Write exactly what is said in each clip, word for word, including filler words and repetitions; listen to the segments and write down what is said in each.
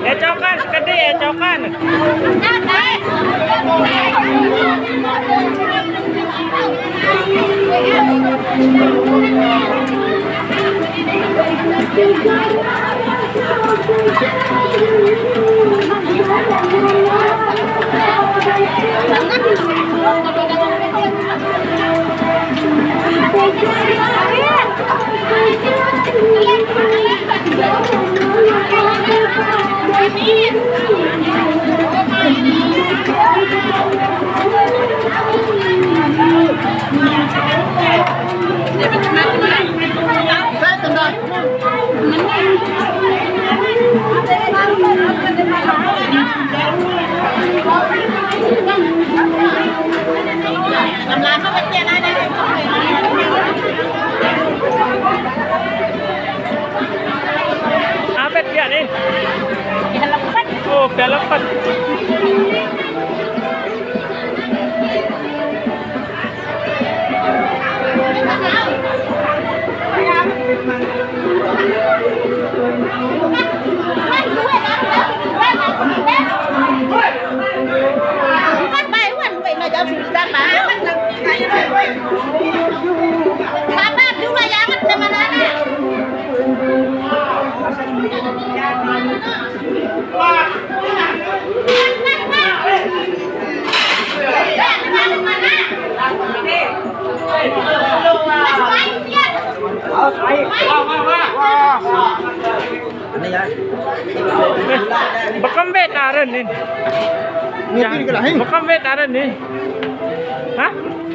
Ecokan, sekedi, ecokan. Apet pian nih. Oh, pelepet. Bukan Pak Iwan, Pak Iwan jam sembilan, Pak. Sabar dulu, ya, anget sama Nana. Ini ya. Eh, bekembet aren nih. Ngupin ke lain. Bekembet aren nih. Hah?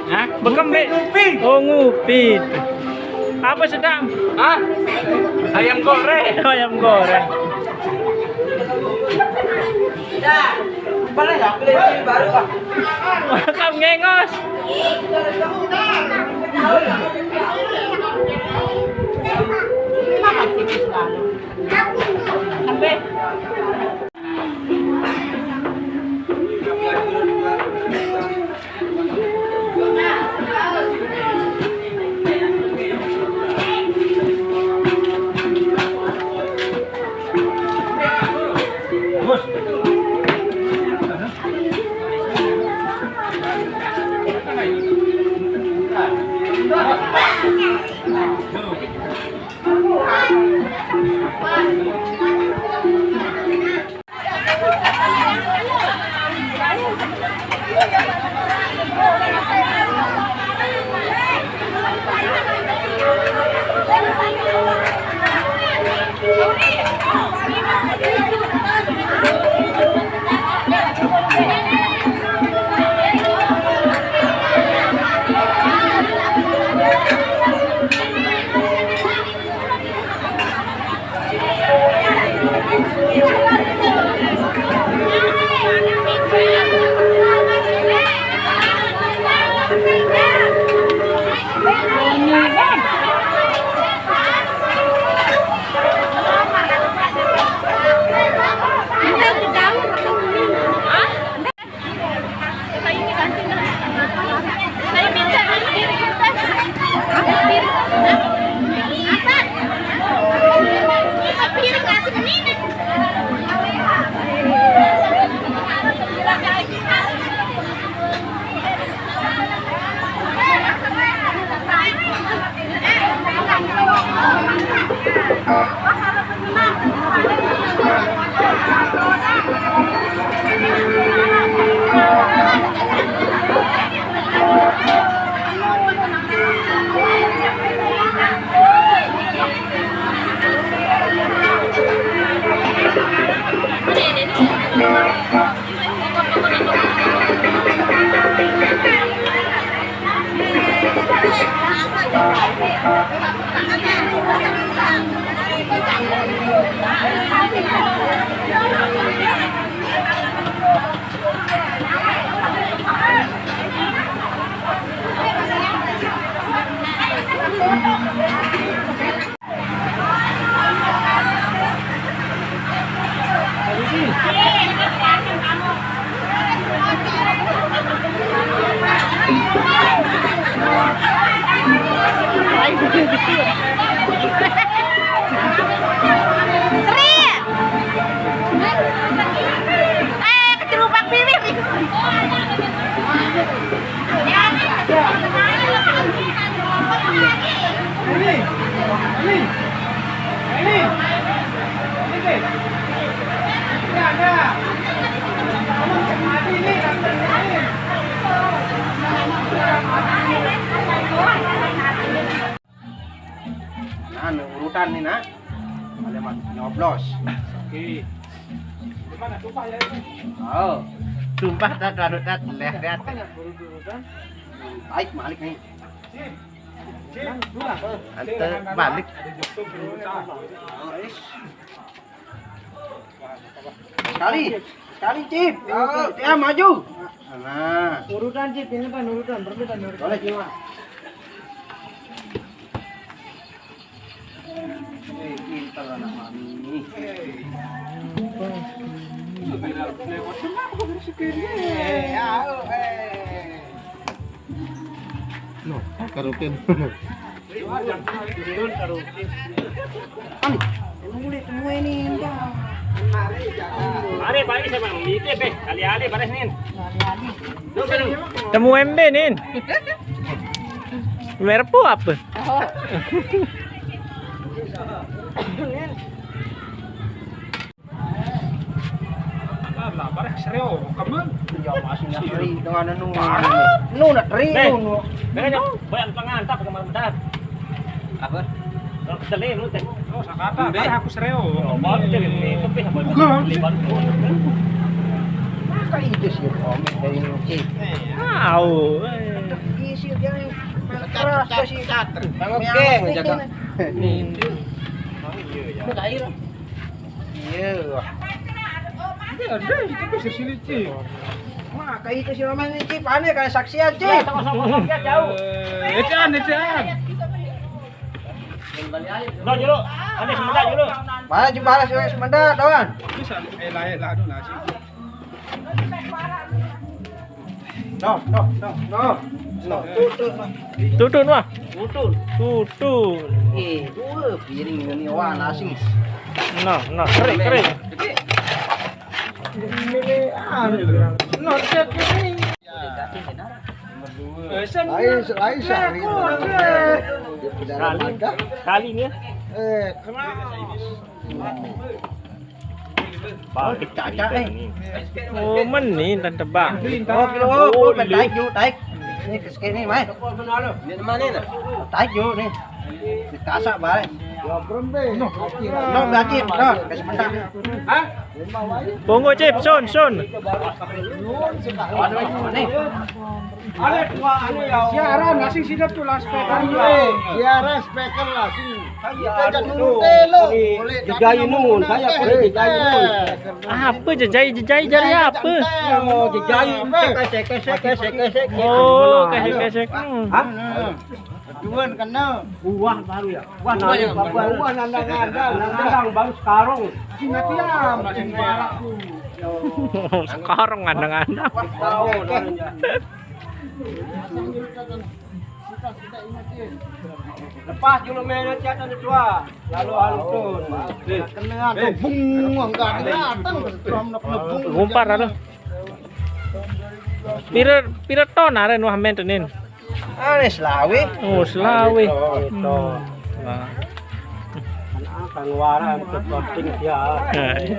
Hah? Bekembet. Ngupin, ngupin. Oh, ngupin. Apa sedang? Hah? Ayam goreng. Ayam goreng. Dah. Mana ya? Beli baru, Pak. Makan ngengos. Sri! Eh, kecerupak bibir. Nah, ini urutan nih, nah. Ada mah nyoblos. Oke. Gimana, sumpah ya ini? Oh. Sumpah, tat, tat, tat, leh, tat. Urut-urutan. Baik, balik nih. Sip. Sip, sudah. Ante balik. Ada jok tuh, belum usah. Oh, is. Sekali, sekali, Cip. Oh, ya, maju. Nah. Urutan, Cip, ini kan urutan, perlu kan urutan. Boleh, Cip. Eh, pintar anak mami. Eh, ya, oh, eh. No, karutin. Anu, mulai temu ini, enggak. Mari, Pak, ini sama Mite, Beh. Kali-kali, Pak, Nin. Temu embe, Nin. Merpo apa? Oh. Alah, bareh sereo, kamu? Ya, masih nak teri dengan anu. Parah. Nu nak teri, eh, nu, nu. Mereka banyak pengantar ke mana bentar. Apa? Kalau keselin lu teh. Oh, sakata, bareh aku sereo. Oh, mau jadi itu, pih, apa? Bukan. Masa itu sih, Om, dari Nuki? Tahu. Isi dia yang keras, isi. Kamu geng, jaga. Nih. Ini air. Iya. Ini ada, itu bisa sini, Ci. Maka itu si Roman ini, Ci, pané kayak saksian, Ci. Ya, sama-sama, sama, jauh. Eh, ecaan, ecaan. Udah, dulu. Ada sebentar dulu. Mana, Ci, mana, Ci, sebentar, doang. Bisa, eh, lahir lah, aduh, nasi. No, no, no, no. No, tutun, no. Tutun, wah. Tutun. Tutun. Eh, dua piring ini, wah, nasi. No, no, kering, kering. Gede. Ini, anu, no, cek ini. Lain, lain sehari. Kali, kali ini. Eh, keras. Balik caca, eh. Oh, meni tante bang. Oh, kilo, oh, taik ju, taik. Ini ke sini, mai. Ini mana ini? Taik ju nih. Dikasak balik. No, no, ganti, no, kasih mentah. Hah? Punggu, Cip, sun, sun. Aduh, mana? Ada dua anu ya. Siaran, asing sini tuh, loudspeaker. Siaran speaker lah, sing. Kita jadi nurut lo. Dijai nun, saya boleh dijai nun. Apa jejai, jejai jari apa? Oh, jejai. Kesek, kesek, kesek, kesek. Oh, kesek, kesek. Hmm. Hah? Duan kena. Buah baru ya. Buah nandang, buah nandang, nandang, nandang baru sekarung. Sing mati ya, masih marah tuh. Sekarung nandang-nandang. Wah, tahu. Lepas dulu main nanti ada tua. Lalu alutun. Kenaan tuh bung enggak ada datang ke situ, nak nebung. Gumpar lalu. Pira, pira ton aren wah main tenin. Ane selawe. Oh, selawe. Nah. Kan waran ke posting dia. Eh.